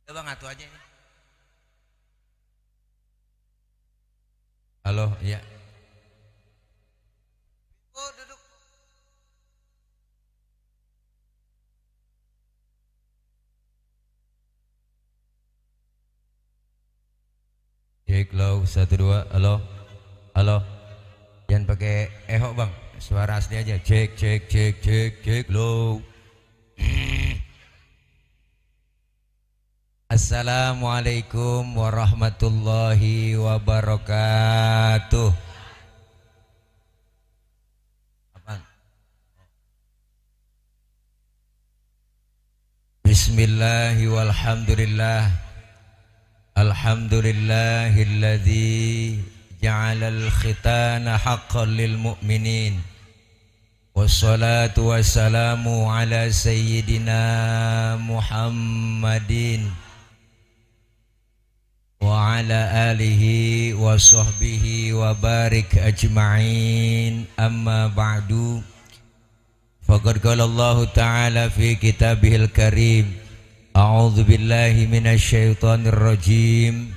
Coba ngatu aja ini. Halo, iya. Oh, duduk. Cek low, satu dua, halo, halo. Jangan pakai eho bang, suara asli aja. Cek, cek, cek, cek, cek low. Assalamualaikum warahmatullahi wabarakatuh. Apaan? Bismillahi walhamdulillah. Alhamdulillahilladzi ja'alal khitana haqqan lil mu'minin. Wassalatu wassalamu ala sayyidina Muhammadin wa ala alihi wa sahbihi wa barik ajma'in, amma ba'du. Faqad qala Allah ta'ala fi kitabihil karim, a'udzu billahi minasy syaithanir rajim.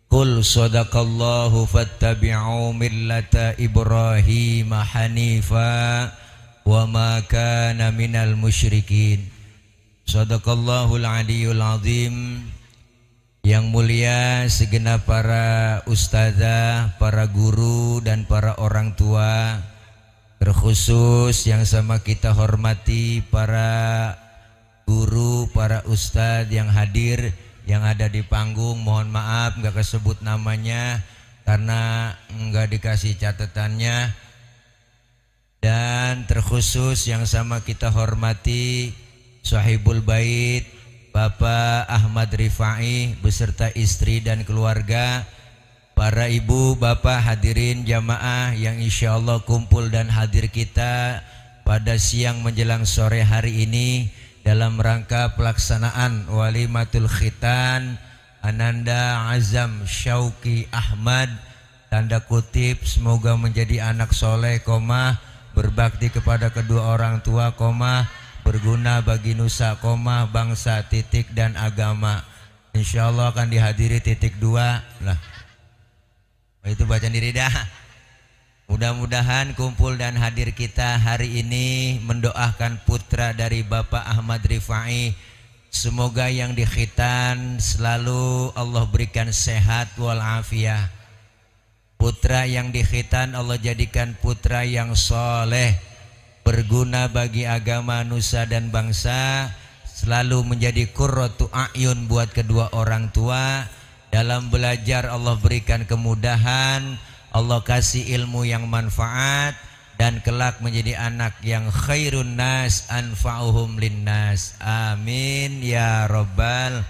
Qul sadaqallahu fattabi'u millata Ibrahim hanifa wa ma kana minal musyrikin. Sadaqallahul aliyul azim. Yang mulia segenap para ustazah, para guru dan para orang tua, terkhusus yang sama kita hormati para guru, para ustadz yang hadir, yang ada di panggung. Mohon maaf nggak kesebut namanya karena nggak dikasih catatannya. Dan terkhusus yang sama kita hormati Sahibul Bait Bapak Ahmad Rifai beserta istri dan keluarga, para ibu, bapak, hadirin jamaah yang insya Allah kumpul dan hadir kita pada siang menjelang sore hari ini dalam rangka pelaksanaan walimatul khitan Ananda Azam Syauqi Ahmad, tanda kutip semoga menjadi anak soleh, berbakti kepada kedua orang tua, berguna bagi nusa, bangsa, titik dan agama. Insya Allah akan dihadiri titik 2 lah. Itu baca diri dah. Mudah-mudahan kumpul dan hadir kita hari ini mendoakan putra dari Bapak Ahmad Rifai, semoga yang dikhitan selalu Allah berikan sehat walafiat. Putra yang dikhitan Allah jadikan putra yang soleh, berguna bagi agama, nusa dan bangsa, selalu menjadi qurratu a'yun buat kedua orang tua. Dalam belajar Allah berikan kemudahan, Allah kasih ilmu yang manfaat, dan kelak menjadi anak yang khairun nas anfa'uhum linnas. Amin ya rabbal.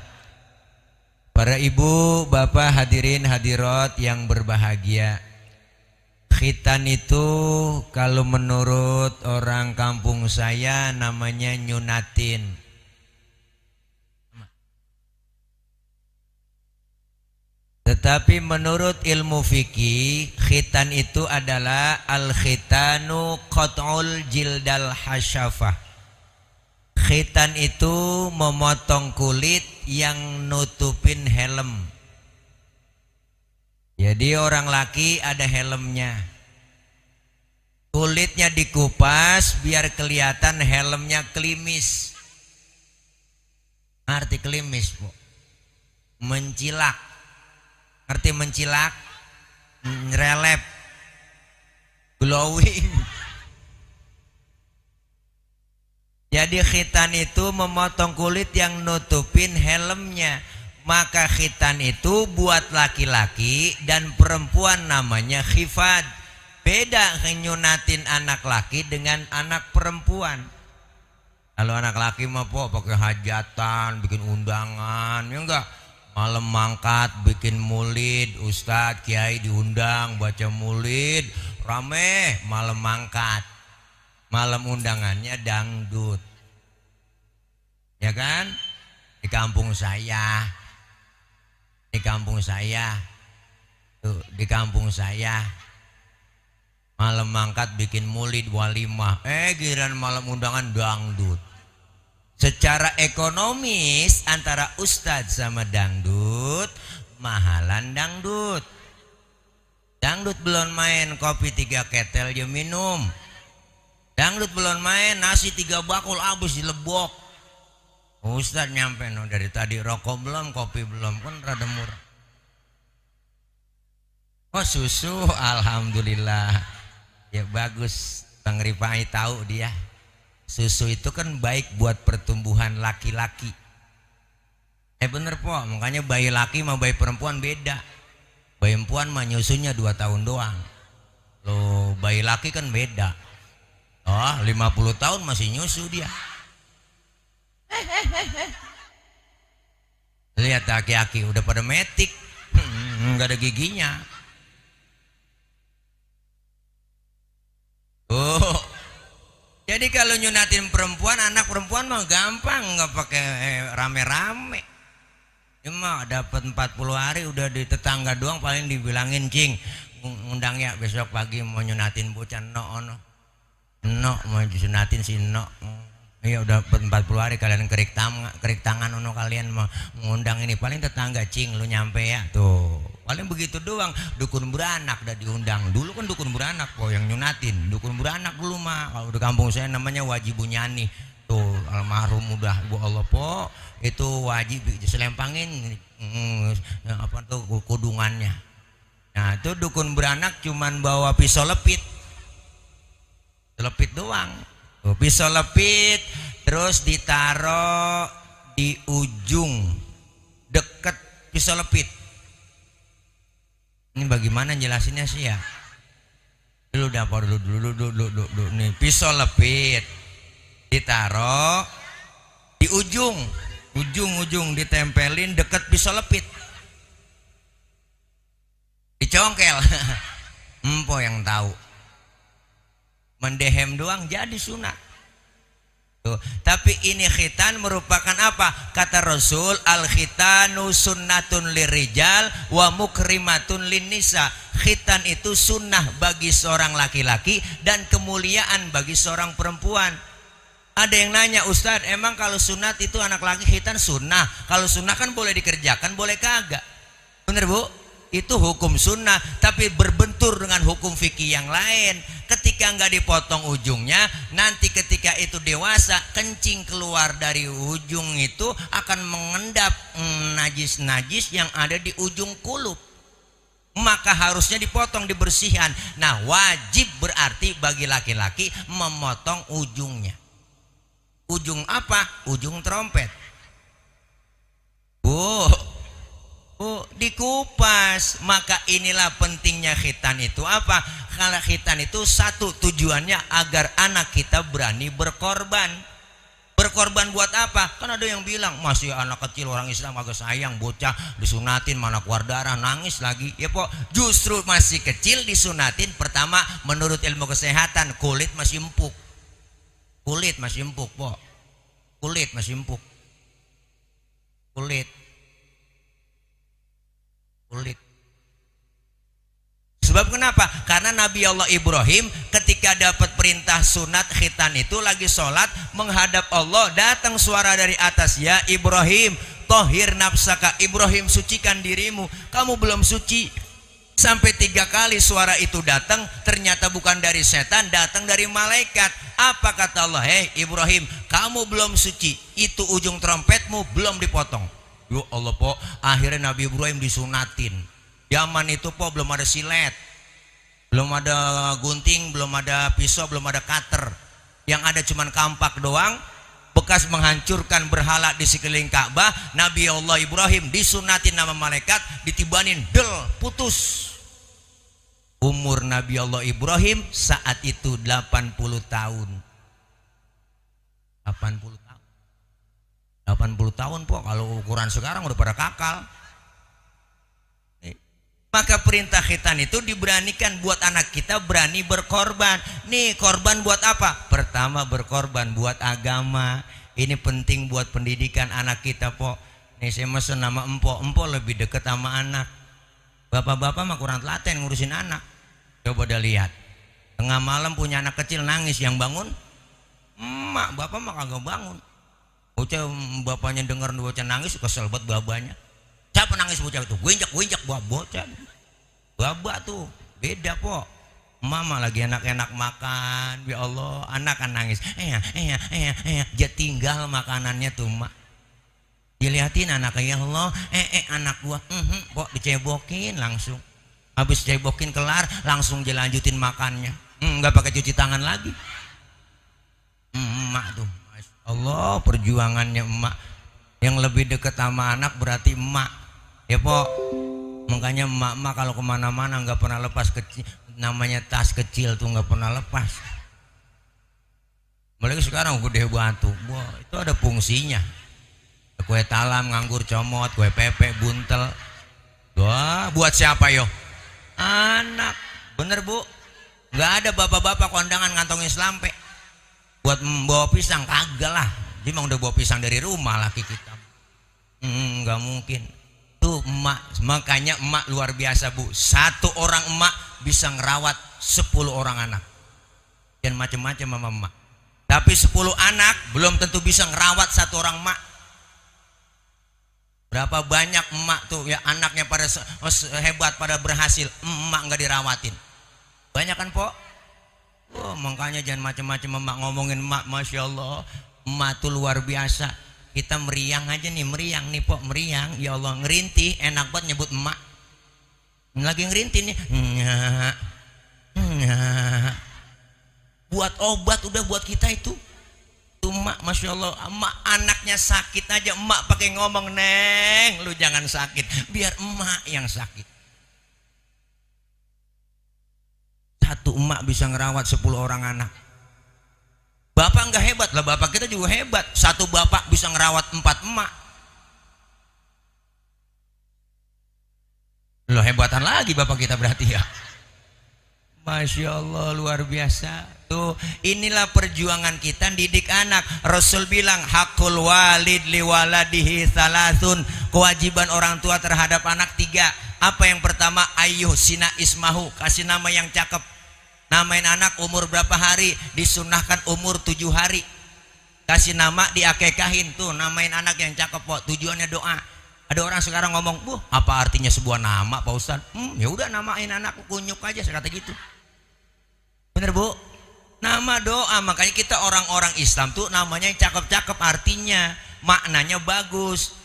Para ibu, bapak, hadirin hadirat yang berbahagia, khitan itu kalau menurut orang kampung saya namanya nyunatin. Tetapi menurut ilmu fikih, khitan itu adalah al-khitanu qat'ul jildal hasyafah. Khitan itu memotong kulit yang nutupin helm. Jadi orang laki ada helmnya, kulitnya dikupas biar kelihatan helmnya klimis. Arti klimis, Bu? Mencilak. Ngerti mencilak? Relep, glowing. Jadi khitan itu memotong kulit yang nutupin helmnya. Maka khitan itu buat laki-laki dan perempuan namanya khifad. Beda nyunatin anak laki dengan anak perempuan. Kalau anak laki mah pakai hajatan, bikin undangan, ya enggak? Malam mangkat bikin maulid, ustadz kiai diundang baca maulid, rame malam mangkat. Malam undangannya dangdut. Ya kan? Di kampung saya. Di kampung saya. Tuh, di kampung saya. Malam mangkat bikin maulid walimah. Giliran malam undangan dangdut. Secara ekonomis antara ustadz sama dangdut, mahalan dangdut. Dangdut belum main kopi 3 ketel dia minum. Dangdut belum main nasi 3 bakul habis dilebok. Ustadz nyampe no dari tadi rokok belum, kopi belum, kan rada murah. Oh susu, alhamdulillah. Ya bagus, Bang Rifai tahu dia. Susu itu kan baik buat pertumbuhan laki-laki. Bener po, makanya bayi laki sama bayi perempuan beda. Bayi perempuan mah nyusunya 2 tahun doang. Loh, bayi laki kan beda. Oh, 50 tahun masih nyusu dia. Lihat aki-aki udah pada metik, nggak ada giginya. Oh, jadi kalau nyunatin perempuan, anak perempuan mah gampang, nggak pakai rame-rame. Cuma dapat 40 hari udah di tetangga doang paling dibilangin, cing ngundang ya besok pagi mau nyunatin bocah no mau disunatin si no. Iya udah 40 hari kalian kerik tangan kalian mau ngundang ini, paling tetangga, cing lu nyampe ya tuh, paling begitu doang. Dukun beranak udah diundang, dulu kan dukun beranak kok yang nyunatin, dukun beranak dulu mah. Kalau di kampung saya namanya wajib bunyani tuh, almarhum udah bu Allah po, itu wajib diselempangin apa tuh kudungannya. Nah itu dukun beranak cuman bawa pisau lepit doang. Pisau lepit terus ditaro di ujung deket pisau lepit. Ini bagaimana jelasinnya sih ya? Dulu dapur dulu nih, pisau lepit ditaro di ujung ditempelin deket pisau lepit, dicongkel. Empo yang tahu. Mendehem doang jadi sunat. Tuh. Tapi ini khitan merupakan apa? Kata Rasul, al khitanu sunnatun lirijal wa mukrimatun linnisa. Khitan itu sunnah bagi seorang laki-laki dan kemuliaan bagi seorang perempuan. Ada yang nanya, Ustadz, emang kalau sunat itu anak laki khitan sunnah? Kalau sunnah kan boleh dikerjakan, boleh kagak? Bener bu? Itu hukum sunnah, tapi berbentur dengan hukum fikih yang lain. Ketika nggak dipotong ujungnya, nanti ketika itu dewasa, kencing keluar dari ujung itu akan mengendap najis-najis yang ada di ujung kulub. Maka harusnya dipotong, dibersihkan. Nah, wajib berarti bagi laki-laki memotong ujungnya. Ujung apa? Ujung trompet. Dikupas. Maka inilah pentingnya khitan itu apa? Kalau khitan itu satu tujuannya agar anak kita berani berkorban. Berkorban buat apa? Kan ada yang bilang masih anak kecil orang Islam agak sayang, bocah disunatin mana keluar darah nangis lagi. Ya po, justru masih kecil disunatin. Pertama menurut ilmu kesehatan kulit masih empuk. Kulit masih empuk po. Kulit masih empuk. Kulit. Sebab kenapa? Karena Nabi Allah Ibrahim ketika dapat perintah sunat khitan itu lagi sholat menghadap Allah, datang suara dari atas, ya Ibrahim tohir nafsaka, Ibrahim sucikan dirimu. Kamu belum suci. Sampai 3 kali suara itu datang, ternyata bukan dari setan, datang dari malaikat. Apa kata Allah? Hei Ibrahim, kamu belum suci, itu ujung trompetmu belum dipotong. Ya Allah po, akhirnya Nabi Ibrahim disunatin. Zaman itu po belum ada silet, belum ada gunting, belum ada pisau, belum ada cutter. Yang ada cuman kampak doang, bekas menghancurkan berhala di sekeliling Ka'bah. Nabi Allah Ibrahim disunatin nama malaikat, ditibanin del putus. Umur Nabi Allah Ibrahim saat itu 80 tahun. 80 tahun po, kalau ukuran sekarang udah pada kakal. Maka perintah khitan itu diberanikan buat anak kita berani berkorban. Nih korban buat apa? Pertama berkorban buat agama. Ini penting buat pendidikan anak kita po. Nih saya mesen nama empo lebih dekat sama anak. Bapak-bapak mah kurang telaten ngurusin anak. Coba dah lihat, tengah malam punya anak kecil nangis, yang bangun emak, bapak mah kagak bangun. Bocah bapaknya dengar bocah nangis kesel banget babanya. Siapa nangis bocah itu? Gue injak bocah. Baba tuh beda po. Mama lagi enak-enak makan, ya Allah, anak kan nangis. Dia tinggal makanannya tuh mak. Dilihatin anaknya, ya Allah, anak gua, kok dicebokin langsung. Habis cebokin kelar, langsung dilanjutin makannya. Nggak pakai cuci tangan lagi. Emak tuh, Masya Allah, perjuangannya emak. Yang lebih dekat sama anak berarti emak, ya po. Makanya emak kalau kemana-mana nggak pernah lepas namanya tas kecil tuh nggak pernah lepas. Mulai sekarang gede batu, wah itu ada fungsinya. Kue talam, nganggur, comot, kue pepek, buntel. Wah, buat siapa yo? Anak, bener bu. Nggak ada bapak-bapak kondangan ngantongin selampe. Buat bawa pisang kagak lah. Dia memang udah bawa pisang dari rumah laki kita. Nggak mungkin. Tuh emak, makanya emak luar biasa bu. Satu orang emak bisa ngerawat 10 orang anak. Dan macam-macam sama emak. Tapi 10 anak belum tentu bisa ngerawat satu orang emak. Berapa banyak emak tuh ya anaknya pada hebat, pada berhasil, emak nggak dirawatin. Banyak kan po? Oh, makanya jangan macam-macam emak ngomongin emak. Masya Allah, emak tuh luar biasa. Kita meriang aja nih, meriang nih po, meriang. Ya Allah, ngerintih enak banget nyebut emak. Lagi ngerintih nih, buat obat udah buat kita itu. Emak, Masya Allah, emak anaknya sakit aja emak pakai ngomong, neng lu jangan sakit, biar emak yang sakit. Satu emak bisa ngerawat 10 orang anak. Bapak nggak hebat lah, bapak kita juga hebat. Satu bapak bisa ngerawat 4 emak. Loh hebatan lagi bapak kita berarti ya. Masya Allah luar biasa. Tuh inilah perjuangan kita didik anak. Rasul bilang hakul walid liwaladihi salasun. Kewajiban orang tua terhadap anak 3. Apa yang pertama? Ayyuh sina ismahu, kasih nama yang cakep. Namain anak umur berapa hari? Disunahkan umur 7 hari. Kasih nama diakekahin tuh, namain anak yang cakep po. Tujuannya doa. Ada orang sekarang ngomong, apa artinya sebuah nama Pak Ustaz? Ya udah namain anak kunyuk aja, saya kata gitu. Bener bu? Nama doa, makanya kita orang-orang Islam tuh namanya yang cakep-cakep, artinya maknanya bagus.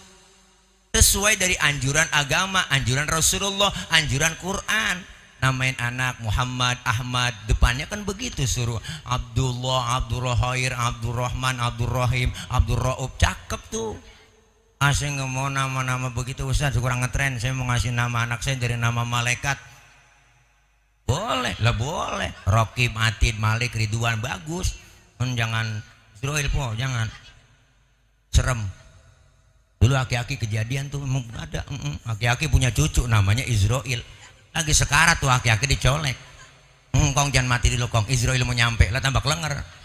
Sesuai dari anjuran agama, anjuran Rasulullah, anjuran Quran. Namain anak Muhammad, Ahmad, depannya kan begitu suruh Abdullah, Abdurrahir, Abdurrahman, Abdurrahim, Abdurraub, cakep tuh. Saya nggak mau nama-nama begitu Ustaz, kurang ngetren. Saya mau ngasih nama anak saya dari nama malaikat. Boleh lah, boleh. Rokib, Atid, Malik, Ridwan, bagus. Jangan Israel po, jangan serem. Dulu aki-aki kejadian tuh ada. Aki-aki punya cucu namanya Israel. Lagi sekarat tuh aki-aki dicolek. Kong jangan mati dulu kong, Israel mau nyampe lah, tambah kelenger.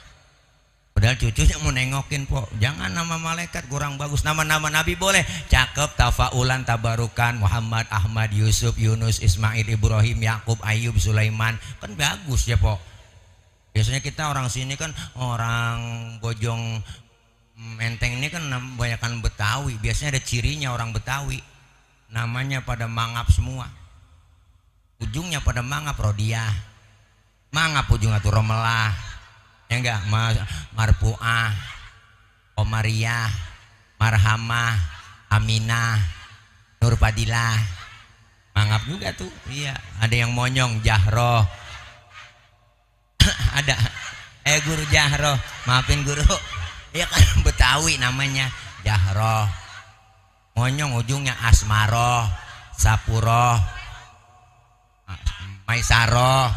Padahal cucunya mau nengokin po. Jangan nama malaikat, kurang bagus. Nama-nama nabi boleh, cakep, tafaulan, tabarukan, Muhammad, Ahmad, Yusuf, Yunus, Ismail, Ibrahim, Yakub, Ayub, Sulaiman, kan bagus ya po. Biasanya kita orang sini kan, orang Bojong Menteng ini kan kebanyakan Betawi. Biasanya ada cirinya orang Betawi, namanya pada mangap semua, ujungnya pada mangap. Rodiah mangap, ujungnya tuh Romelah, ya enggak, Marpuah, Komariah, Marhamah, Aminah, Nurfadilah, mangap juga tuh. Iya, ada yang monyong, Jahroh. Ada guru Jahroh, maafin guru, ya kan Betawi namanya Jahroh. Monyong ujungnya Asmaroh, Sapuroh, Maisaroh.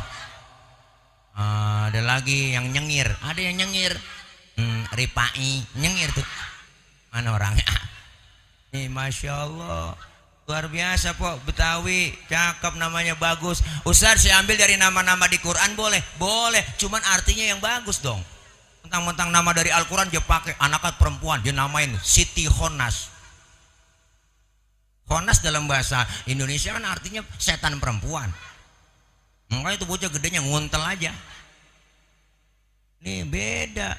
Ada lagi yang nyengir, ada yang nyengir, Ripai, nyengir tuh. Mana orangnya? Masya Allah, luar biasa po. Betawi cakep, namanya bagus. Ustaz, saya ambil dari nama-nama di Quran boleh? Boleh, cuman artinya yang bagus dong. Mentang-mentang nama dari Al-Quran dia pakai, anaknya perempuan dia namain Siti Khonas. Khonas dalam bahasa Indonesia kan artinya setan perempuan. Makanya itu bocah gedenya nguntel aja. Nih beda.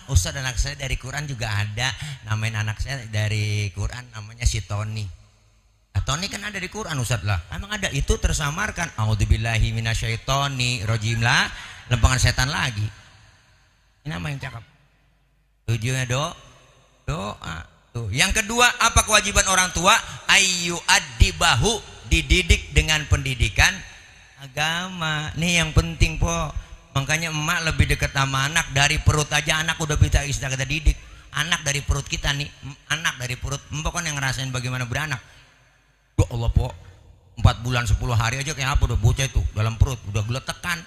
Ustaz anak saya dari Quran juga ada, namain anak saya dari Quran namanya si Tony. Tony kan ada di Quran Ustaz lah. Emang ada, itu tersamarkan. A'udzubillahi minasyaitonir rajim lah, lempangan setan lagi. Ini nama yang cakep. Tujuannya doa. Tuh. Yang kedua, apa kewajiban orang tua? Ayyu addibahu, dididik dengan pendidikan agama. Nih yang penting po. Makanya emak lebih dekat sama anak, dari perut aja anak udah bisa kita didik. Anak dari perut kita nih, anak dari perut empok kan yang ngerasain bagaimana beranak. Ya Allah po, 4 bulan 10 hari aja kayak apa udah bocah itu dalam perut udah geletekan,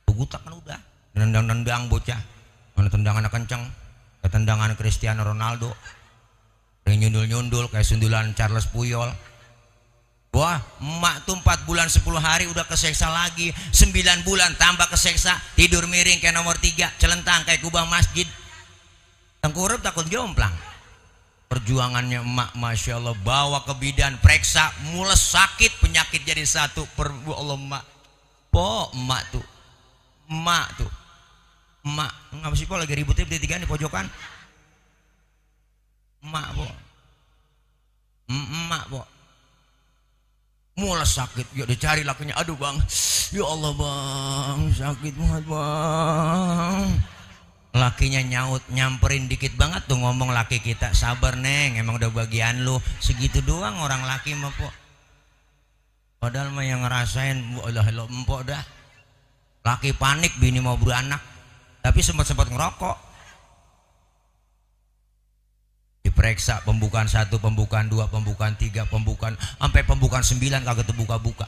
gutak kan udah nendang bocah, mana tendangan kenceng, kayak tendangan Cristiano Ronaldo, yang nyundul kayak sundulan Charles Puyol. Wah, emak tuh 4 bulan 10 hari udah keseksa lagi, 9 bulan tambah keseksa, tidur miring kayak nomor 3, celentang kayak kubah masjid, tengkurap takut jomplang. Perjuangannya emak, masya Allah, bawa ke bidan, periksa, mules sakit, penyakit jadi satu. Allah emak, emak tuh, emak, ngapa sih po lagi ributnya bertiga di pojokan? Emak po, mules sakit, yuk dicari lakinya, aduh bang, ya Allah bang, sakit banget bang. Lakinya nyaut, nyamperin dikit banget tuh ngomong laki kita, sabar neng, emang udah bagian lu, segitu doang orang laki mah po. Padahal mah yang ngerasain, lo empok dah. Laki panik bini mau beranak, tapi sempat ngerokok. Diperiksa pembukaan 1, pembukaan 2, pembukaan 3, pembukaan sampai pembukaan 9 kagak terbuka-buka.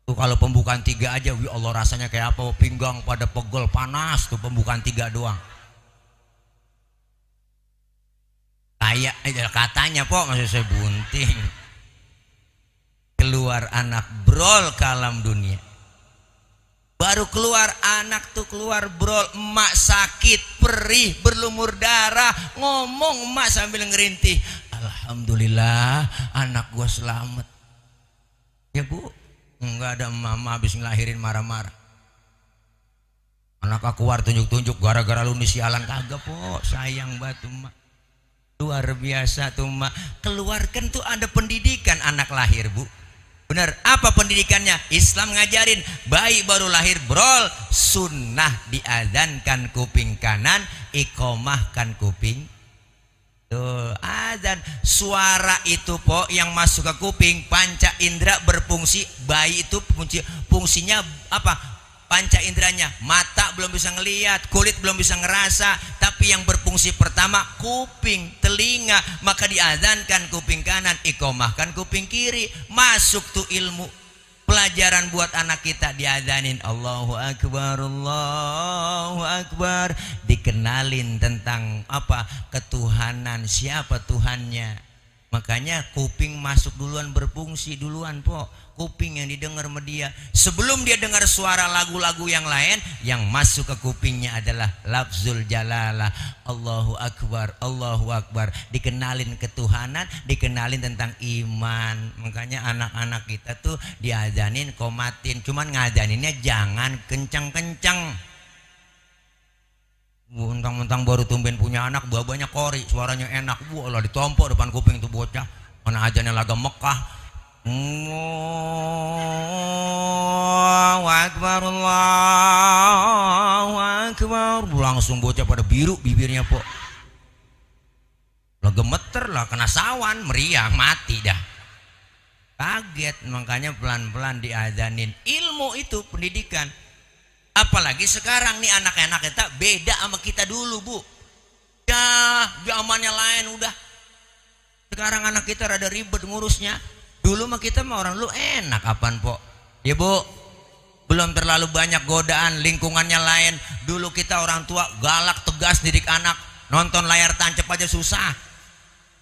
Tuh kalau pembukaan 3 aja, ya Allah rasanya kayak apa, pinggang pada pegel panas tuh pembukaan 3 doang. Kayak katanya po, maksud saya bunting. Keluar anak brol ke alam dunia. Baru keluar anak tuh keluar brol, emak sakit, perih, berlumur darah, ngomong emak sambil ngerintih, alhamdulillah anak gua selamat. Ya bu, enggak ada mama habis ngelahirin marah-marah. Anak aku keluar tunjuk-tunjuk gara-gara lu nih sialan, kagak po, sayang batu emak. Luar biasa tuh emak. Keluarkan tuh ada pendidikan anak lahir bu. Bener, apa pendidikannya? Islam ngajarin bayi baru lahir brol, sunnah diadzankan kuping kanan, iqomahkan kuping. Tuh, adzan. Suara itu po yang masuk ke kuping, panca indera berfungsi. Bayi itu fungsinya apa? Panca inderanya, mata belum bisa ngelihat, kulit belum bisa ngerasa, tapi yang berfungsi pertama kuping, telinga, maka diadzankan kuping kanan, iqomahkan kuping kiri. Masuk tuh ilmu pelajaran buat anak kita, diadzanin Allahu Akbar, Allahu Akbar, dikenalin tentang apa? Ketuhanan, siapa Tuhannya. Makanya kuping masuk duluan, berfungsi duluan po. Kuping yang didengar media, sebelum dia dengar suara lagu-lagu yang lain, yang masuk ke kupingnya adalah lafzul jalalah, Allahu Akbar, Allahu Akbar. Dikenalin ketuhanan, dikenalin tentang iman. Makanya anak-anak kita tuh diazanin komatin, cuman ngazaninnya jangan kencang-kencang. Mentang-mentang baru tumben punya anak, babanya kori, suaranya enak, Allah ditompok depan kuping tuh bocah. Mana ajannya laga Mekah. Allahu Akbar, Allahu Akbar. Langsung bocah pada biru bibirnya po. Lah gemeter lah, kena sawan, meriang, mati dah. Kaget, makanya pelan-pelan diazanin. Ilmu itu pendidikan. Apalagi sekarang nih anak-anak kita beda sama kita dulu bu. Ya zamannya lain udah. Sekarang anak kita rada ribet ngurusnya. Dulu mah kita mah orang lu enak apaan po. Ya bu, belum terlalu banyak godaan, lingkungannya lain. Dulu kita orang tua galak tegas didik anak. Nonton layar tancap aja susah.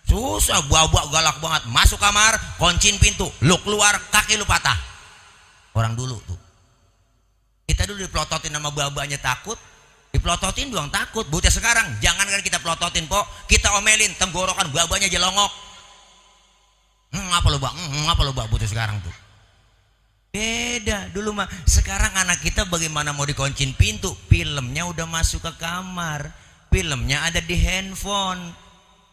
Susah, buah-buah galak banget. Masuk kamar, kuncin pintu, lu keluar kaki lu patah. Orang dulu tuh. Kita dulu dipelototin sama babanya takut, dipelototin doang takut. Bocah sekarang jangankan kita pelototin po, kita omelin tenggorokan babanya jelongok. Apa lo bang? Apa lo bang bocah sekarang tuh? Beda dulu mah. Sekarang anak kita bagaimana mau dikuncin pintu? Filmnya udah masuk ke kamar, filmnya ada di handphone.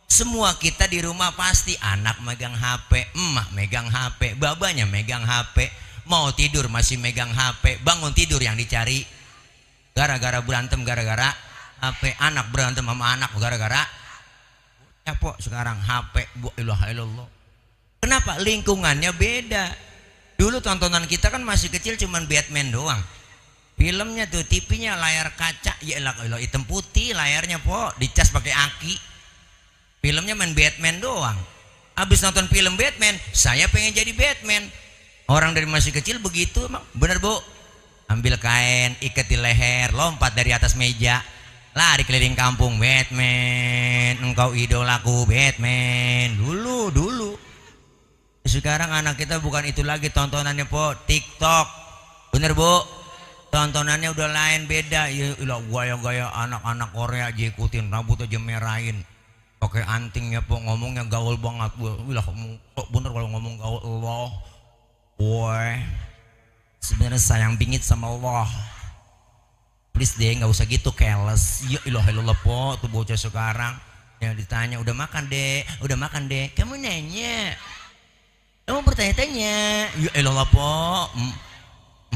Semua kita di rumah pasti anak megang HP, emak megang HP, babanya megang HP. Mau tidur masih megang HP, bangun tidur yang dicari gara-gara berantem, gara-gara HP. Anak berantem sama anak gara-gara ya po sekarang HP. Bu ilaha illallah. Kenapa? Lingkungannya beda. Dulu tontonan kita kan masih kecil cuman Batman doang. Filmnya tuh TV-nya layar kaca, ya elah hitam putih layarnya po, dicas pakai aki. Filmnya main Batman doang. Habis nonton film Batman, saya pengen jadi Batman. Orang dari masih kecil begitu emang. Bener bu? Ambil kain, ikat di leher, lompat dari atas meja, lari keliling kampung, Batman, engkau idolaku Batman. Dulu. Sekarang anak kita bukan itu lagi tontonannya po, TikTok. Bener bu? Tontonannya udah lain, beda. Ya gaya-gaya anak-anak Korea aja ikutin, rambut aja merahin, pakai antingnya po, ngomongnya gaul banget. Wah, bener kalau ngomong gaul. Allah, woi, sebenarnya sayang bingit sama Allah. Please deh, nggak usah gitu careless. Ya ilah ilallah po, tuh bocah sekarang. Yang ditanya, udah makan deh, udah makan deh. Kamu nanya, kamu bertanya-tanya. Ya ilallah po,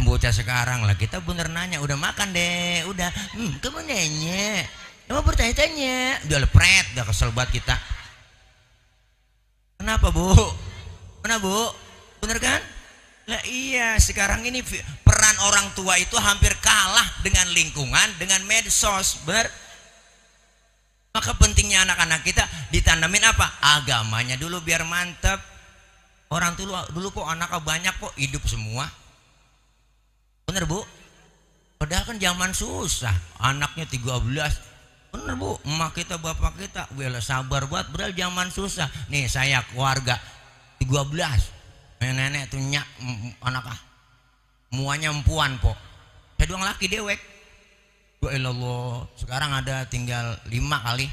bocah sekarang lah. Kita bener nanya, udah makan deh, udah. Kamu nanya, kamu bertanya-tanya. Udah lepret, udah kesel banget kita. Kenapa bu? Kenapa bu? Bener kan? Lah iya, sekarang ini peran orang tua itu hampir kalah dengan lingkungan, dengan medsos. Bener? Maka pentingnya anak-anak kita ditanamin apa? Agamanya dulu biar mantep. Orang dulu kok anaknya banyak kok, hidup semua. Bener bu? Padahal kan zaman susah, anaknya 13. Bener bu, emak kita, bapak kita, bela sabar buat beral zaman susah. Nih saya keluarga 13. Nenek tuh nyak anak muanya empuan po. Saya doang laki dewek. Ya Allah, sekarang ada tinggal 5 kali.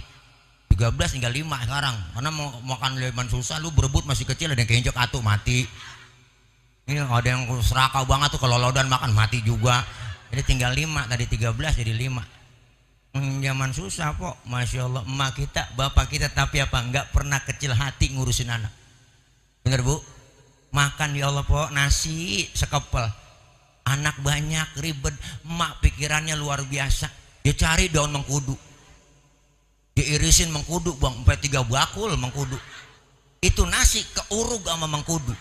13 tinggal 5 sekarang. Karena mau makan leman susah, lu berebut masih kecil, ada yang keinjek atuh mati. Ini ada yang serakah banget tuh kalau lodan makan mati juga. Jadi tinggal 5, tadi 13 jadi 5. Zaman susah po, masya Allah. Emak kita, bapak kita, tapi apa? Nggak pernah kecil hati ngurusin anak. Bener bu? Makan ya Allah po, nasi sekepel, anak banyak ribet. Emak pikirannya luar biasa. Dia cari daun mengkudu, dia irisin mengkudu bang, sampai 3 bakul mengkudu. Itu nasi keurug sama mengkudu.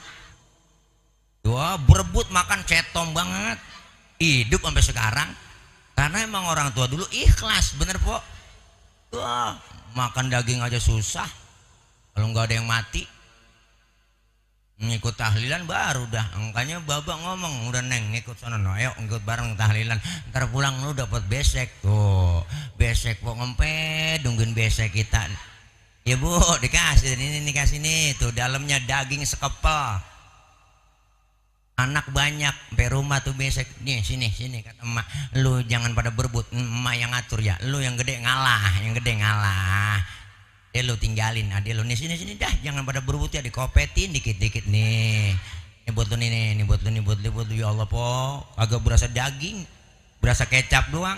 Wah, berebut makan cetom banget. Hidup sampai sekarang karena emang orang tua dulu ikhlas. Bener po? Wah, makan daging aja susah kalau nggak ada yang mati. Ngikut tahlilan baru dah. Angkanya babak ngomong, udah neng ngikut sana, no, ayo ngikut bareng tahlilan. Ntar pulang lu dapat besek tuh, besek po ngempet, nungguin besek kita. Ya bu, dikasih ini kasih nih tuh, dalamnya daging sekepel. Anak banyak, sampai rumah tuh besek. Nih sini kata emak, lu jangan pada berebut, emak yang ngatur ya. Lu yang gede ngalah, lu tinggalin, adek lu nih sini dah, jangan pada berebut ya, dikopetin dikit-dikit nih. Ini buat lu nih, ini buat lu ya Allah po, agak berasa daging, berasa kecap doang,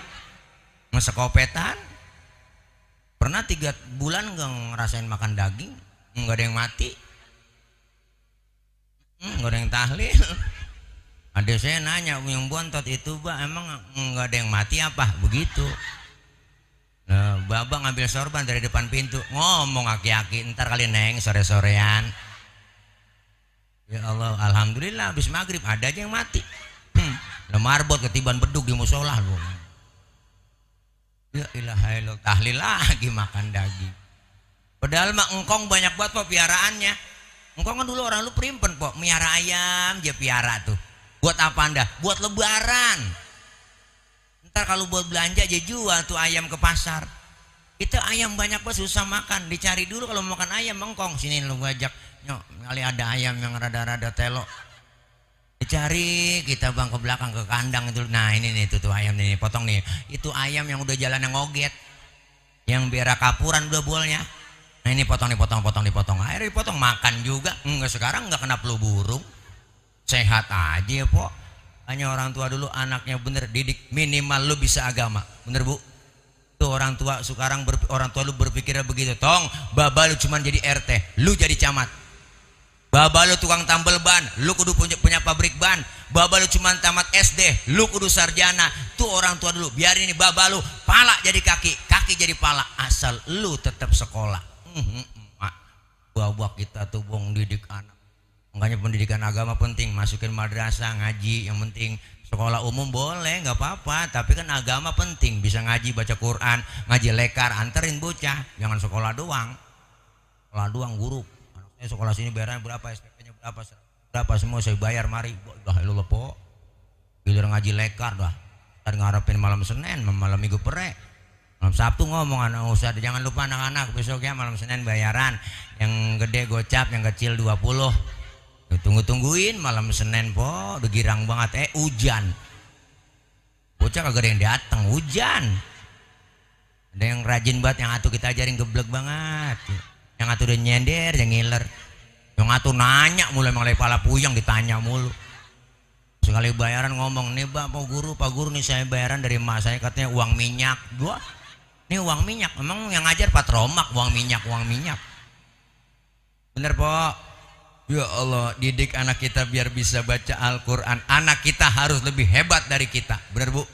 masa kopetan. Pernah 3 bulan gak ngerasain makan daging, nggak ada yang mati, nggak ada yang tahlil. Adek saya nanya, yang bontot itu bah emang nggak ada yang mati apa? Begitu. Nah, babak ngambil sorban dari depan pintu, ngomong aki-aki, ntar kali neng sore-sorean. Ya Allah, alhamdulillah habis maghrib ada aja yang mati. Marbot ketiban beduk di musola lu. Ya ilaha illallah, tahlil lagi makan daging. Padahal mah engkong banyak banget po piaraannya. Engkong kan dulu orang lu primpen po, miara ayam dia piara tuh. Buat apa anda? Buat lebaran. Ntar kalau buat belanja aja jual tuh ayam ke pasar. Kita ayam banyak banget susah makan, dicari dulu kalau mau makan ayam. Mengkong sini lu ngajak, nyok kali ada ayam yang rada-rada telo, dicari kita bang ke belakang ke kandang itu. Nah ini nih tuh ayam nih, potong nih. Itu ayam yang udah jalan yang ngoget, yang biara kapuran udah bolnya. Nah ini potong nih, potong. Akhirnya dipotong makan juga. Enggak, sekarang enggak kena flu burung. sehat aja ya po. Hanya orang tua dulu anaknya bener didik, minimal lu bisa agama, bener bu. Tuh orang tua sekarang orang tua lu berpikirnya begitu, tong baba lu cuman jadi RT, lu jadi camat. Baba lu tukang tambel ban, lu kudu punya pabrik ban. Baba lu cuma tamat SD, lu kudu sarjana. Tuh orang tua dulu, biarin ini baba lu pala jadi kaki, kaki jadi pala, asal lu tetap sekolah. Buah-buah kita tuh bong didik anak. Makanya pendidikan agama penting, masukin madrasah ngaji, yang penting sekolah umum boleh nggak apa-apa, tapi kan agama penting, bisa ngaji baca Quran, ngaji lekar, anterin bocah, jangan sekolah doang. Sekolah doang guru. Sekolah sini bayaran berapa, SPP-nya berapa semua saya bayar, mari udah lu lepo bilir ngaji lekar dah dan ngarepin malam Senin malam Minggu pere, malam Sabtu ngomong anak ustad jangan lupa anak-anak besoknya malam Senin bayaran, yang gede gocap yang kecil 20. Tunggu-tungguin malam Senin po udah girang banget hujan, bocah kagak ada yang datang, hujan. Ada yang rajin banget yang atuh kita ajarin geblek banget, yang atuh udah nyender, yang ngiler, yang atuh nanya mulai pala puyeng ditanya mulu. Sekali bayaran ngomong, nih pak guru nih saya bayaran dari emak saya katanya uang minyak. Gua, nih uang minyak, emang yang ngajar patromak uang minyak. Bener po? Ya Allah, didik anak kita biar bisa baca Al-Quran. Anak kita harus lebih hebat dari kita, bener bu?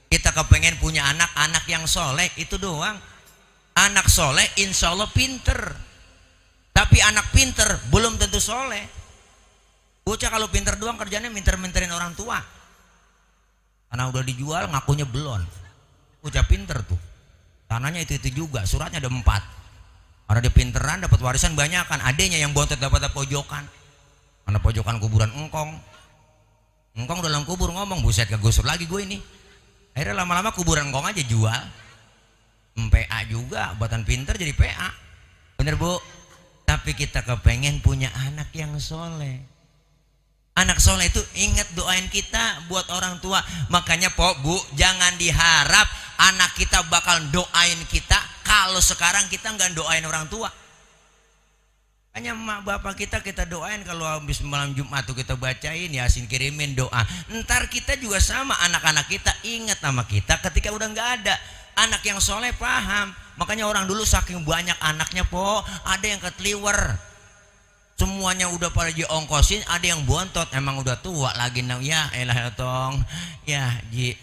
Kita kepengen punya anak yang soleh, itu doang. Anak soleh insya Allah pinter. Tapi anak pinter belum tentu soleh. Bocah kalau pinter doang kerjanya minter-minterin orang tua. Karena udah dijual ngakunya belum. Bocah pinter tuh. Tanahnya itu juga, suratnya ada 4. Karena dia pinteran dapat warisan banyak kan. Adenya yang bontot dapat pojokan. Karena pojokan kuburan engkong. Engkong dalam kubur ngomong, buset kegusur lagi gue ini. Akhirnya lama-lama kuburan engkong aja jual. PA juga, buatan pinter jadi PA. Bener bu? Tapi kita kepengen punya anak yang soleh. Anak soleh itu ingat doain kita buat orang tua. Makanya po bu, jangan diharap anak kita bakal doain kita kalau sekarang kita nggak doain orang tua. Hanya mak bapak kita doain, kalau habis malam Jumat tuh kita bacain Yasin, kirimin doa. Ntar kita juga sama, anak-anak kita ingat sama kita ketika udah nggak ada. Anak yang soleh paham. Makanya orang dulu saking banyak anaknya po, ada yang keteliwer, semuanya udah pada diongkosin, ada yang bontot, emang udah tua lagi. Ya elah tong, ya ji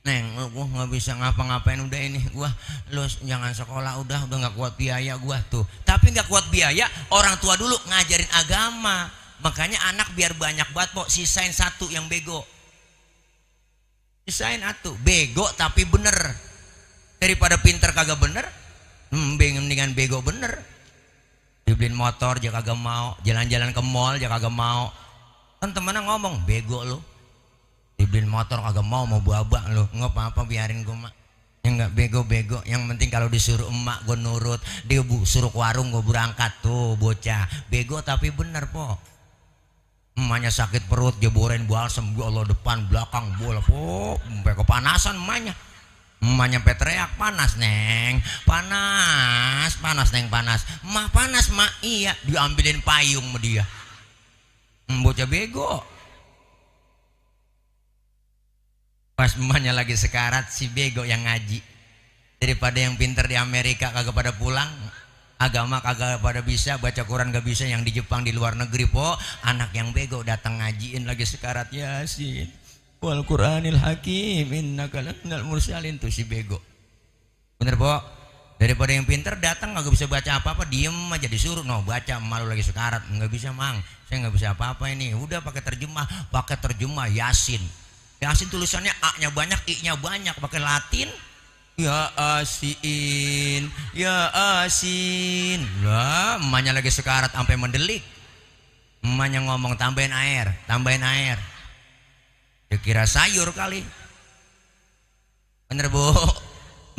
neng gua nggak bisa ngapa-ngapain udah ini, gua lu jangan sekolah udah nggak kuat biaya gua tuh. Tapi nggak kuat biaya, orang tua dulu ngajarin agama. Makanya anak biar banyak banget po, sisain satu yang bego, sisain satu bego tapi bener. Daripada pinter kagak bener, mendingan bego bener. Dibeliin motor dia kagak mau, jalan-jalan ke mall dia kagak mau. Kan temennya ngomong, bego lu, dibeliin motor kagak mau buabak lu. Nggak apa-apa biarin gue mak. Ya nggak bego-bego, yang penting kalau disuruh emak gue nurut. Dia suruh ke warung gue berangkat. Tuh bocah bego tapi bener po. Emaknya sakit perut, jeborin balsem, ya Allah depan belakang bola po, sampai kepanasan emaknya. Emak nyampe teriak, panas neng, panas neng, panas. Mah panas mak, iya, diambilin payung sama dia. Bocah bego. Pas emaknya lagi sekarat, si bego yang ngaji. Daripada yang pinter di Amerika kagak pada pulang, agama kagak pada bisa, baca Quran gak bisa, yang di Jepang di luar negeri po, anak yang bego datang ngajiin lagi sekarat Yasin wal Qur'anil Hakim innaka laminal mursalin, tuh si bego. Bener po? Daripada yang pinter datang nggak bisa baca apa-apa, diem aja disuruh no baca, malu lagi sekarat, nggak bisa mang, saya nggak bisa apa-apa ini. Udah pakai terjemah Yasin. Yasin tulisannya A-nya banyak, I-nya banyak, pakai Latin. Ya Asin, ya Asin. Lah, emaknya lagi sekarat sampai mendelik. Emaknya ngomong tambahin air. Dikira sayur kali. Bener bu?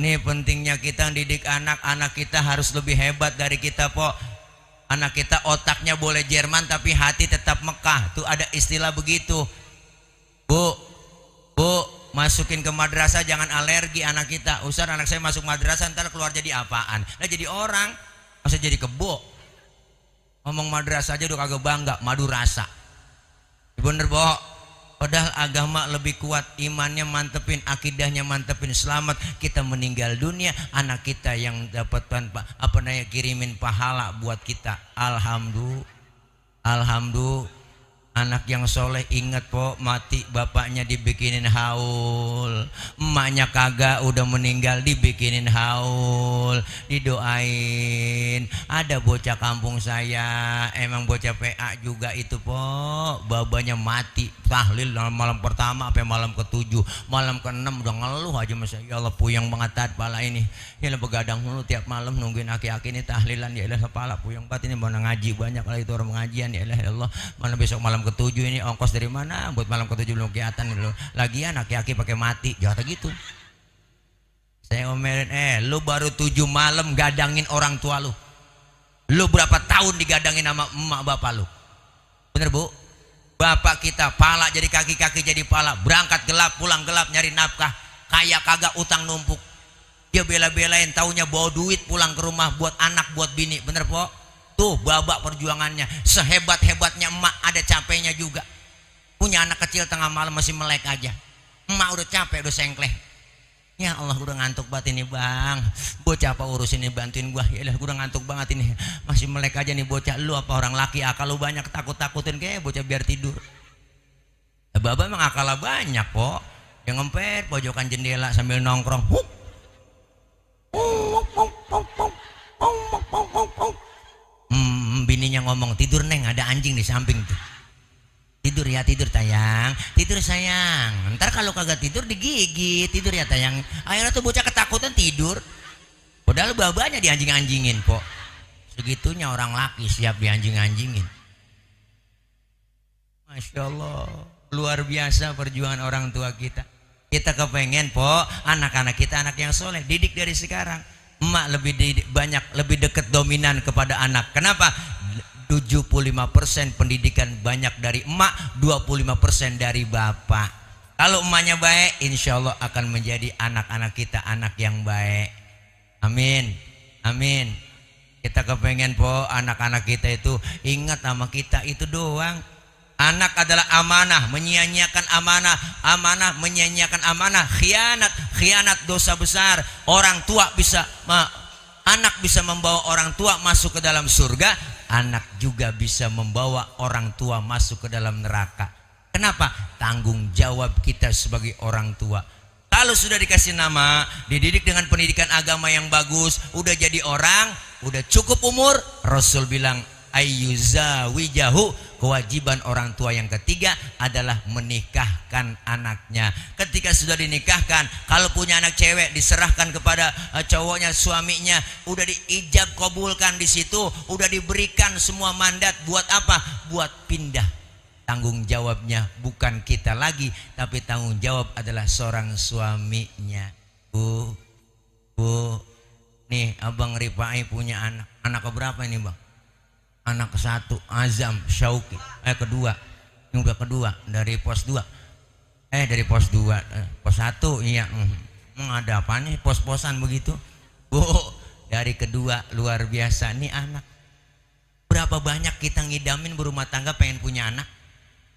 Nih pentingnya kita didik anak kita harus lebih hebat dari kita po. Anak kita otaknya boleh Jerman tapi hati tetap Mekah. Tuh ada istilah begitu. Bu, masukin ke madrasah jangan alergi anak kita. Ustaz, anak saya masuk madrasah ntar keluar jadi apaan? Nah jadi orang, masa jadi kebo. Ngomong madrasah aja udah kagak bangga, madu rasa. Bener boh. Padahal agama lebih kuat, imannya mantepin, akidahnya mantepin, selamat. Kita meninggal dunia, anak kita yang dapat tanpa kirimin pahala buat kita. Alhamdulillah. Alhamdulillah. Anak yang soleh ingat po, mati bapaknya dibikinin haul, emaknya kagak udah meninggal dibikinin haul, didoain. Ada bocah kampung saya, emang bocah PA juga itu po, babanya mati tahlil malam pertama sampai malam ke-7, malam ke-6 udah ngeluh aja, masya Allah puyeng banget tat pala ini. Ya begadang mulu tiap malam nungguin aki-aki ini tahlilan, ya Allah kepala puyeng banget ini, mana ngaji banyak kali itu orang pengajian, ya Allah mana besok malam ke-7 ini ongkos dari mana buat malam ke-7 belum kelihatan dulu. Lagian aki-aki pakai mati, jatuh gitu. Saya omelin, lu baru 7 malam gadangin orang tua lu. Lu berapa tahun digadangin sama emak bapak lu? Bener bu? Bapak kita pala jadi kaki-kaki jadi pala, berangkat gelap pulang gelap nyari nafkah, kaya kagak utang numpuk. Dia bela-belain taunya bawa duit pulang ke rumah buat anak buat bini. Bener po? Tuh babak perjuangannya, sehebat-hebatnya emak ada capeknya juga. Punya anak kecil tengah malam masih melek aja, emak udah capek udah sengkleh. Ya Allah udah ngantuk banget ini bang, bocah apa urusin ini bantuin gua. Ya Allah udah ngantuk banget ini, masih melek aja nih bocah. Lu apa orang laki akal lu banyak, takut-takutin kayak bocah biar tidur. Baba emang akalnya banyak kok, yang ngempet pojokan jendela sambil nongkrong. Bininya ngomong, tidur neng ada anjing di samping tuh. Tidur ya, tidur tayang, tidur sayang. Ntar kalau kagak tidur digigit, tidur ya tayang. Akhirnya tuh bocah ketakutan tidur. Padahal babanya dianjing-anjingin kok. Segitunya orang laki siap dianjing-anjingin. Masya Allah, luar biasa perjuangan orang tua kita. Kita kepengen po anak-anak kita anak yang soleh, didik dari sekarang. Emak lebih dekat dominan kepada anak. Kenapa? 75% pendidikan banyak dari emak, 25% dari bapak. Kalau emaknya baik, insya Allah akan menjadi anak-anak kita anak yang baik. Amin, amin. Kita kepengen po anak-anak kita itu ingat sama kita itu doang. Anak adalah amanah, menyia-nyiakan amanah, amanah menyia-nyiakan amanah, khianat dosa besar. Orang tua anak bisa membawa orang tua masuk ke dalam surga, anak juga bisa membawa orang tua masuk ke dalam neraka. Kenapa? Tanggung jawab kita sebagai orang tua. Kalau sudah dikasih nama, dididik dengan pendidikan agama yang bagus, udah jadi orang, udah cukup umur, Rasul bilang ayyuzawijahu, kewajiban orang tua yang ketiga adalah menikahkan anaknya. Ketika sudah dinikahkan, kalau punya anak cewek diserahkan kepada cowoknya, suaminya, udah diijab kabulkan di situ, udah diberikan semua mandat buat apa? Buat pindah. Tanggung jawabnya bukan kita lagi, tapi tanggung jawab adalah seorang suaminya. Bu, nih Abang Rifai punya anak. Anak keberapa ini bang? Anak ke-1 Azam Syauki, kedua, ini udah kedua dari pos 2, dari pos 2, pos 1 iya. Ada apa nih pos-posan begitu bu? Dari kedua luar biasa nih anak. Berapa banyak kita ngidamin berumah tangga pengen punya anak?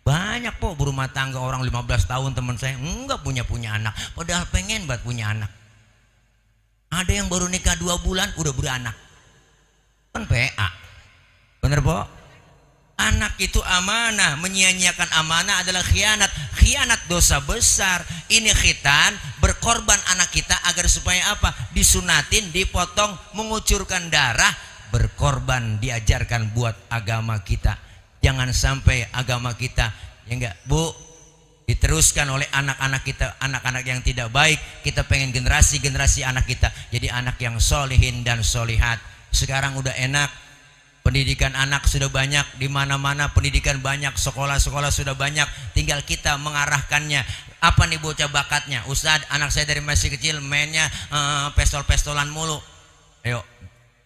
Banyak po berumah tangga orang 15 tahun teman saya enggak punya anak, padahal pengen banget punya anak. Ada yang baru nikah 2 bulan udah beranak, kan PA. Bener po? Anak itu amanah, menyia-nyiakan amanah adalah khianat. Khianat dosa besar. Ini khitan, berkorban anak kita agar supaya apa? Disunatin, dipotong, mengucurkan darah, berkorban, diajarkan buat agama kita. Jangan sampai agama kita, ya enggak bu, diteruskan oleh anak-anak kita, anak-anak yang tidak baik. Kita pengen generasi anak kita jadi anak yang solihin dan solihat. Sekarang udah enak, pendidikan anak sudah banyak, di mana-mana pendidikan banyak, sekolah-sekolah sudah banyak, tinggal kita mengarahkannya. Apa nih bocah bakatnya? Ustadz, anak saya dari masih kecil mainnya pestol-pestolan mulu. Ayo,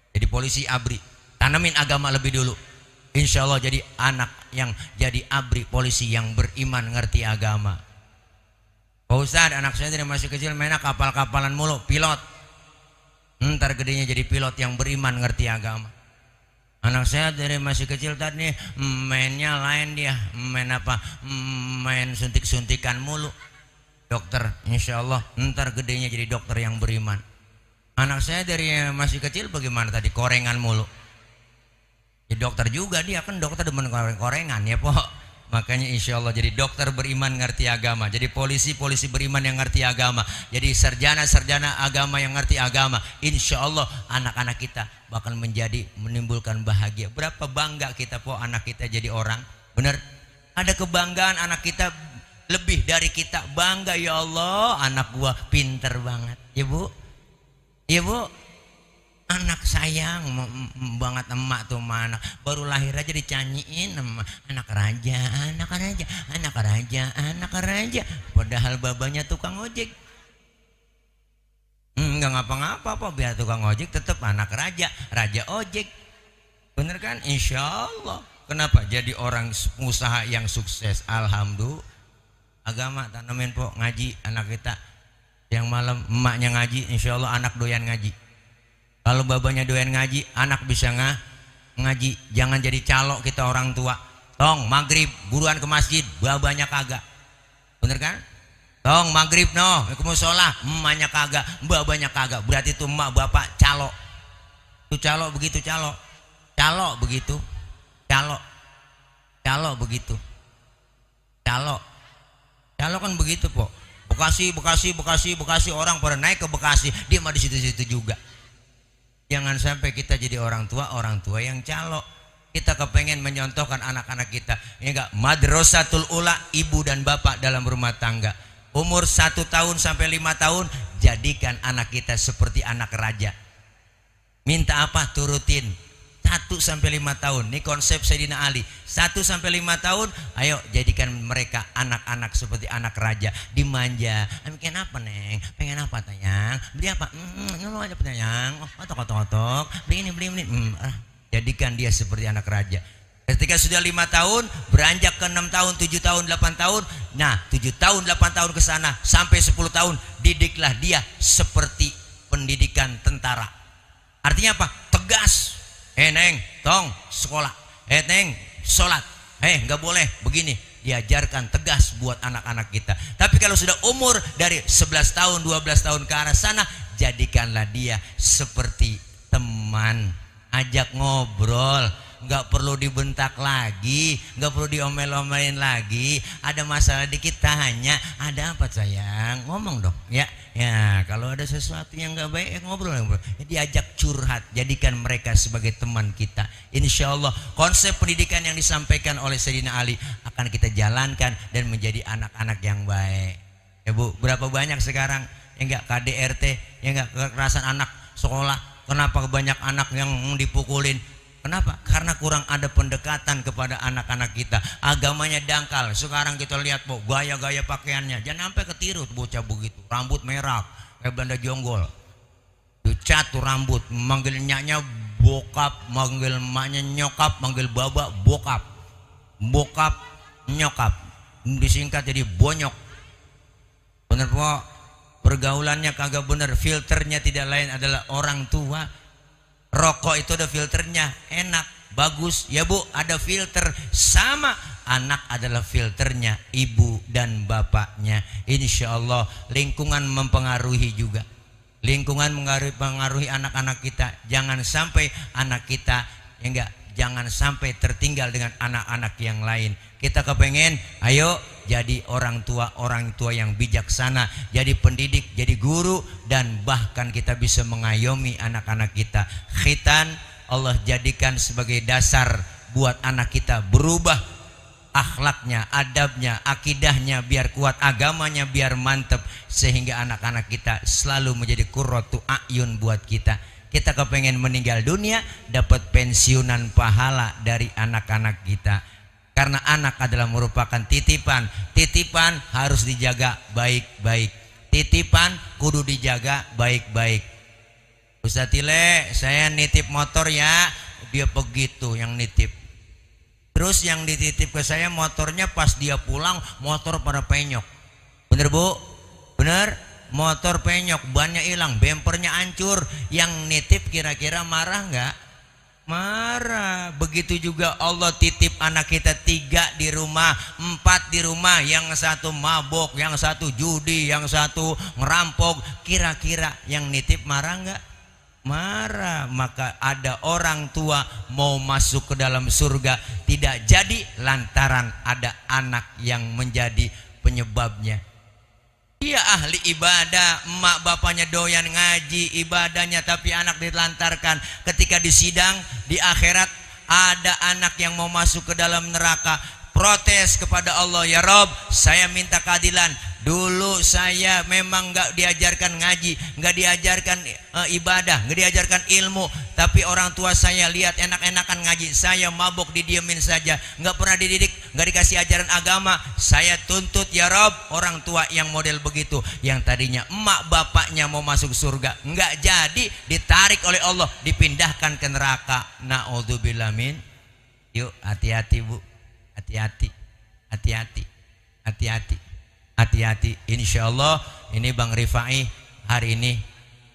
jadi polisi ABRI. Tanamin agama lebih dulu. Insya Allah jadi anak yang jadi ABRI, polisi yang beriman, ngerti agama. Pak Ustadz, anak saya dari masih kecil mainnya kapal-kapalan mulu, pilot. Ntar gedenya jadi pilot yang beriman, ngerti agama. Anak saya dari masih kecil tadi mainnya lain dia. Main apa? Main suntik-suntikan mulu. Dokter, insya Allah ntar gedenya jadi dokter yang beriman. Anak saya dari masih kecil bagaimana tadi? Korengan mulu. Ya dokter juga dia, kan dokter demen korengan ya po. Makanya insya Allah jadi dokter beriman ngerti agama. Jadi polisi beriman yang ngerti agama. Jadi sarjana agama yang ngerti agama. Insya Allah anak-anak kita bakal menimbulkan bahagia. Berapa bangga kita po anak kita jadi orang. Bener? Ada kebanggaan anak kita lebih dari kita. Bangga, ya Allah anak gua pinter banget. Ya bu? Ya bu? Anak sayang banget emak tuh mana baru lahir aja dicanyiin anak raja, anak raja, anak raja, anak raja, padahal babanya tukang ojek. Nggak ngapa-ngapa apa biar tukang ojek tetap anak raja, raja ojek. Bener kan? Insya Allah. Kenapa? Jadi orang usaha yang sukses. Alhamdulillah. Agama tanamin po ngaji anak kita. Yang malam emaknya ngaji, insya Allah anak doyan ngaji. Kalau babanya doyan ngaji, anak bisa ngaji. Jangan jadi calo kita orang tua. Tong maghrib buruan ke masjid, babanya kagak. Bener kan? Tong maghrib no, ke musola, emaknya kagak, babanya kagak. Berarti itu emak bapak calo. Itu calo begitu calo. Calo begitu. Calo. Calo begitu. Calo. Calo kan begitu, po. Bekasi orang pada naik ke Bekasi, dia mah di situ-situ juga. Jangan sampai kita jadi orang tua yang calo. Kita kepengen menyontohkan anak-anak kita. Ini enggak madrasatul ula ibu dan bapak dalam rumah tangga. Umur 1 tahun sampai 5 tahun jadikan anak kita seperti anak raja. Minta apa turutin. 1 sampai 5 tahun. Ini konsep Sayyidina Ali. 1 sampai 5 tahun, ayo jadikan mereka anak-anak seperti anak raja, dimanja. Pengen apa neng? Pengen apa tayang? Beli apa? Lu aja tayang. Otok. Beli ini. Jadikan dia seperti anak raja. Ketika sudah 5 tahun, beranjak ke 6 tahun, 7 tahun, 8 tahun. Nah, 7 tahun, 8 tahun ke sana sampai 10 tahun, didiklah dia seperti pendidikan tentara. Artinya apa? Tegas. Neng, tong sekolah. Neng, sholat. Nggak boleh begini. Diajarkan tegas buat anak-anak kita. Tapi kalau sudah umur dari 11 tahun, 12 tahun ke arah sana, jadikanlah dia seperti teman. Ajak ngobrol. Nggak perlu dibentak lagi, nggak perlu diomel-omelin lagi. Ada masalah dikit tanya, ada apa sayang? Ngomong dong, ya. Ya, kalau ada sesuatu yang nggak baik, ngobrol. Diajak curhat, jadikan mereka sebagai teman kita. Insya Allah konsep pendidikan yang disampaikan oleh Sayyidina Ali akan kita jalankan dan menjadi anak-anak yang baik. Ya bu, berapa banyak sekarang yang nggak KDRT, yang nggak kekerasan anak sekolah? Kenapa banyak anak yang dipukulin? Kenapa? Karena kurang ada pendekatan kepada anak-anak kita. Agamanya dangkal. Sekarang kita lihat po, gaya-gaya pakaiannya. Jangan sampai ketiru bocah begitu. Rambut merah kayak Belanda jonggol. Dicat tuh rambut. Manggil nyaknya bokap, manggil emaknya nyokap, manggil baba bokap. Bokap nyokap. Disingkat jadi bonyok. Bener po? Pergaulannya kagak bener. Filternya tidak lain adalah orang tua. Rokok itu ada filternya, enak, bagus. Ya bu, ada filter. Sama, anak adalah filternya ibu dan bapaknya. Insya Allah lingkungan mempengaruhi juga. Lingkungan mengaruhi anak-anak kita. Jangan sampai anak kita jangan sampai tertinggal dengan anak-anak yang lain. Kita kepengen, ayo jadi orang tua yang bijaksana, jadi pendidik, jadi guru, dan bahkan kita bisa mengayomi anak-anak kita. Khitan Allah jadikan sebagai dasar buat anak kita berubah akhlaknya, adabnya, akidahnya biar kuat, agamanya biar mantep, sehingga anak-anak kita selalu menjadi qurratu a'yun buat kita. Kita kepengen meninggal dunia dapat pensiunan pahala dari anak-anak kita. Karena anak adalah merupakan titipan. Titipan harus dijaga baik-baik. Titipan kudu dijaga baik-baik. Ustaz Tile, saya nitip motor ya. Dia begitu yang nitip. Terus yang dititip ke saya motornya pas dia pulang motor pada penyok. Bener bu? Bener? Motor penyok, bannya hilang, bempernya hancur. Yang nitip kira-kira marah nggak? marah. Begitu juga Allah titip anak kita 3 di rumah, 4 di rumah, yang satu mabok, yang satu judi, yang satu ngerampok. Kira-kira yang nitip marah enggak? Marah. Maka ada orang tua mau masuk ke dalam surga tidak jadi lantaran ada anak yang menjadi penyebabnya. Dia ahli ibadah, emak bapaknya doyan ngaji ibadahnya, tapi anak ditelantarkan. Ketika di sidang di akhirat ada anak yang mau masuk ke dalam neraka, protes kepada Allah, ya Rob, saya minta keadilan. Dulu saya memang nggak diajarkan ngaji, nggak diajarkan ibadah, nggak diajarkan ilmu, tapi orang tua saya lihat enak-enakan ngaji, saya mabuk didiemin saja, nggak pernah dididik, nggak dikasih ajaran agama. Saya tuntut ya Rob orang tua yang model begitu, yang tadinya emak bapaknya mau masuk surga, nggak jadi, ditarik oleh Allah, dipindahkan ke neraka. Naudzubillah min. Yuk hati-hati bu, hati-hati, hati-hati, hati-hati, hati-hati. Insya Allah ini Bang Rifai hari ini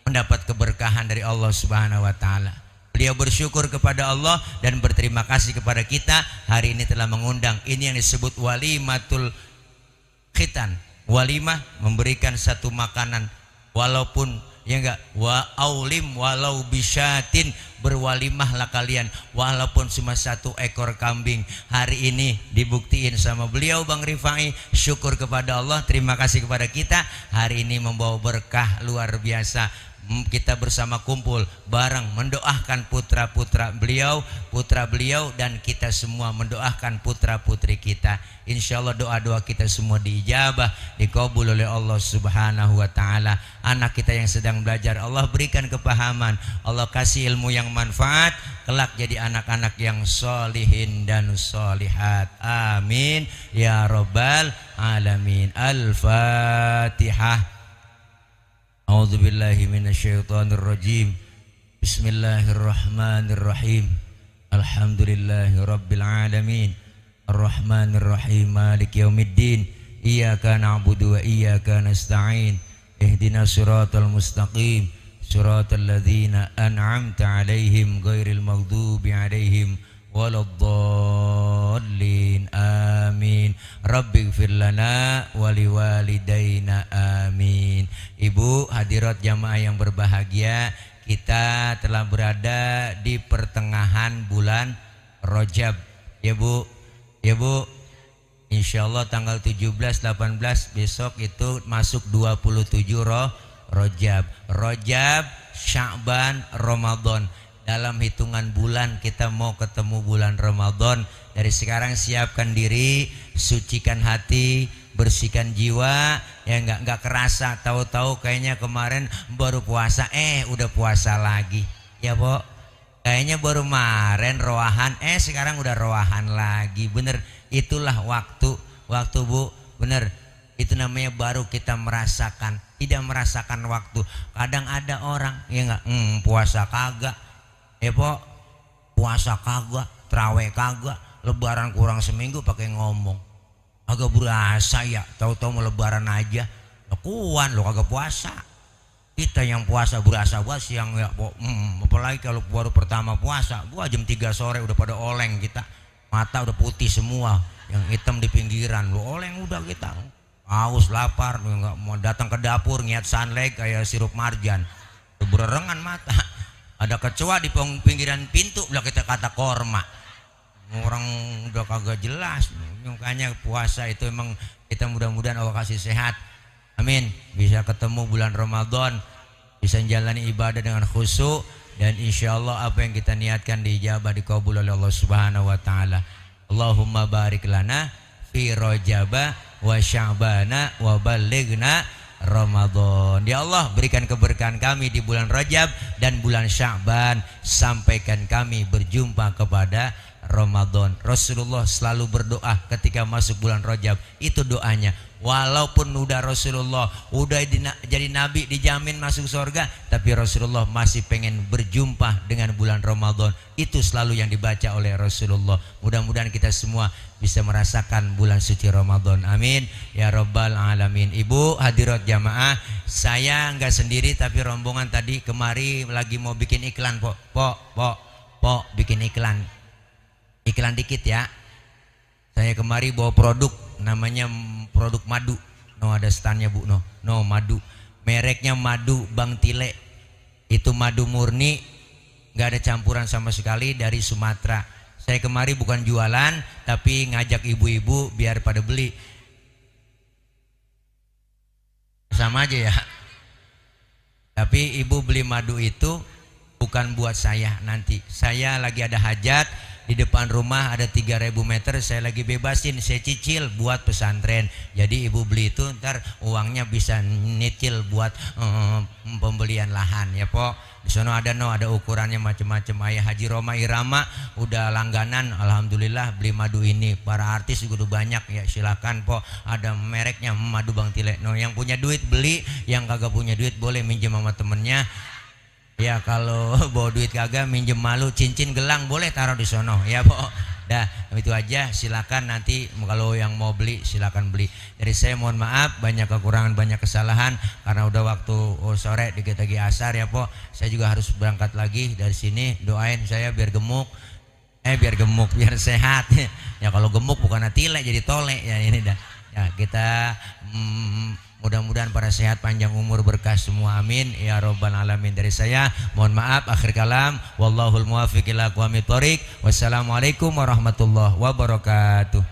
mendapat keberkahan dari Allah Subhanahu wa Ta'ala. Beliau bersyukur kepada Allah dan berterima kasih kepada kita. Hari ini telah mengundang, ini yang disebut walimatul khitan. Walimah memberikan satu makanan, walaupun ya enggak, wa aulim walau bisyatin, berwalimahlah kalian walaupun cuma 1 ekor kambing. Hari ini dibuktiin sama beliau Bang Rifai, syukur kepada Allah, terima kasih kepada kita. Hari ini membawa berkah luar biasa. Kita bersama kumpul bareng mendoakan putra-putra beliau, putra beliau, dan kita semua mendoakan putra-putri kita. Insya Allah doa-doa kita semua diijabah, dikabul oleh Allah Subhanahu wa Ta'ala. Anak kita yang sedang belajar, Allah berikan kepahaman, Allah kasih ilmu yang manfaat, kelak jadi anak-anak yang solihin dan solihat. Amin ya Rabbal Alamin. Al-Fatihah. A'udzubillahi minasyaitonirrajim. Bismillahirrahmanirrahim. Alhamdulillahi rabbil alamin. Arrahmanirrahim. Maliki yaumiddin. Iyyaka na'budu wa iyyaka nasta'in. Ihdinas siratal mustaqim. Siratal ladzina an'amta 'alaihim ghairil maghdubi 'alaihim waladdallin. Amin. Rabbighfir lana wa liwalidayna. Amin. Ibu hadirat jamaah yang berbahagia, kita telah berada di pertengahan bulan Rajab. Ya Bu, ya Bu. Insyaallah tanggal 17, 18 besok itu masuk 27 Rajab. Rajab, Sya'ban, Ramadan. Dalam hitungan bulan kita mau ketemu bulan Ramadan. Dari sekarang siapkan diri, sucikan hati, bersihkan jiwa, ya nggak kerasa, tahu-tahu kayaknya kemarin baru puasa, udah puasa lagi, ya Po. Kayaknya baru kemarin roahan, sekarang udah roahan lagi. Bener, itulah waktu Bu, bener. Itu namanya baru kita merasakan, tidak merasakan waktu. Kadang ada orang, ya nggak, puasa kagak, ya Po, puasa kagak, terawih kagak, lebaran kurang seminggu pakai ngomong. Agak berasa ya, tahu-tahu mau lebaran aja. Lakuan lo kagak puasa. Kita yang puasa berasa buat siang ya, apalagi kalau baru pertama puasa. Gua jam 3 sore udah pada oleng kita. Mata udah putih semua, yang hitam di pinggiran. Lo oleng udah kita. Haus, lapar, nggak mau datang ke dapur ngiat sunlight kayak sirup marjan. Bererengan mata. Ada kecoa di pinggiran pintu, udah kita kata korma. Orang udah kagak jelas. Makanya puasa itu emang kita mudah-mudahan Allah kasih sehat, amin, bisa ketemu bulan Ramadan, bisa menjalani ibadah dengan khusyuk, dan insya Allah apa yang kita niatkan diijabah, dikabul oleh Allah Subhanahu wa Ta'ala. Allahumma barik lana fi Rajaba wa Sya'bana wa balighna Ramadan. Ya Allah, berikan keberkahan kami di bulan Rajab dan bulan Sya'ban, sampaikan kami berjumpa kepada Ramadan. Rasulullah selalu berdoa ketika masuk bulan Rajab. Itu doanya. Walaupun udah Rasulullah udah jadi nabi, dijamin masuk surga, tapi Rasulullah masih pengen berjumpa dengan bulan Ramadan. Itu selalu yang dibaca oleh Rasulullah. Mudah-mudahan kita semua bisa merasakan bulan suci Ramadan. Amin ya Rabbal Alamin. Ibu hadirat jamaah, saya nggak sendiri tapi rombongan tadi kemari lagi mau bikin iklan, Po. Po bikin iklan dikit ya. Saya kemari bawa produk namanya produk madu. No ada standnya Bu, no madu. Mereknya madu Bang Tile. Itu madu murni, nggak ada campuran sama sekali, dari Sumatera. Saya kemari bukan jualan, tapi ngajak ibu-ibu biar pada beli. Sama aja ya. Tapi ibu beli madu itu bukan buat saya nanti. Saya lagi ada hajat di depan rumah, ada 3000 meter, saya lagi bebasin, saya cicil buat pesantren. Jadi ibu beli itu ntar uangnya bisa nyicil buat pembelian lahan ya Po. Di sana ada ukurannya macam-macam. Ayah Haji Roma Irama udah langganan, alhamdulillah beli madu ini. Para artis juga udah banyak ya, silakan Po. Ada mereknya madu Bang Tile. Yang punya duit beli, yang kagak punya duit boleh minjem sama temennya. Ya kalau bawa duit kagak, minjem malu, cincin gelang boleh taruh di sono ya Po. Dah itu aja, silakan nanti kalau yang mau beli silakan beli. Dari saya mohon maaf banyak kekurangan, banyak kesalahan karena udah waktu sore dikit lagi asar ya Po. Saya juga harus berangkat lagi dari sini. Doain saya biar gemuk. Biar sehat. Ya kalau gemuk bukan Tile jadi tole ya ini dah. Ya kita mudah-mudahan para sehat, panjang umur, berkah semua, amin ya robbal alamin. Dari saya mohon maaf, akhir kalam, wallahul muwaffiq ila aqwamit thoriq. Wassalamualaikum warahmatullahi wabarakatuh.